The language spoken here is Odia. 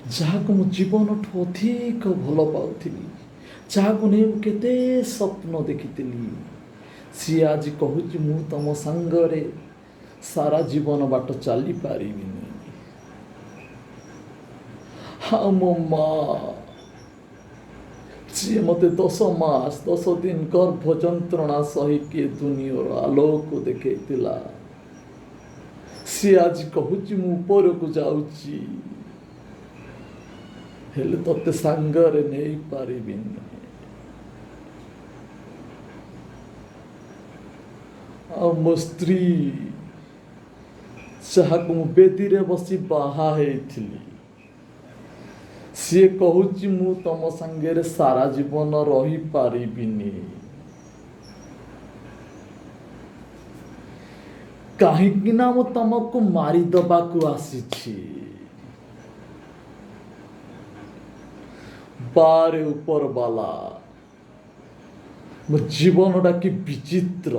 ଯାହାକୁ ମୁଁ ଜୀବନଠୁ ଅଧିକ ଭଲ ପାଉଥିଲି, ଯାହାକୁ ନେଇ ମୁଁ କେତେ ସ୍ୱପ୍ନ ଦେଖିଥିଲି, ସିଏ ଆଜି କହୁଛି ମୁଁ ତମ ସାଙ୍ଗରେ ସାରା ଜୀବନ ବାଟ ଚାଲିପାରିବିନି। ଆଉ ମୋ ମା, ଯିଏ ମୋତେ 10 ମାସ 10 ଦିନ ଗର୍ଭ ଯନ୍ତ୍ରଣା ସହିକି ଦୁନିଆର ଆଲୋକ ଦେଖେଇଥିଲା, ସିଏ ଆଜି କହୁଛି ମୁଁ ଉପରକୁ ଯାଉଛି, ହେଲେ ତତେ ସାଙ୍ଗରେ ନେଇପାରିବିନି। ଆଉ ମୋ ସ୍ତ୍ରୀ, ଯାହାକୁ ମୁଁ ବେଦୀରେ ବସି ବାହା ହେଇଥିଲି, ସିଏ କହୁଛି ମୁଁ ତମ ସାଙ୍ଗରେ ସାରା ଜୀବନ ରହିପାରିବିନି। କାହିଁକି ନା ମୁଁ ତମକୁ ମାରିଦବାକୁ ଆସିଛି। ବାରେ ଉପର ବାଲା, ମୋ ଜୀବନଟା କି ବିଚିତ୍ର।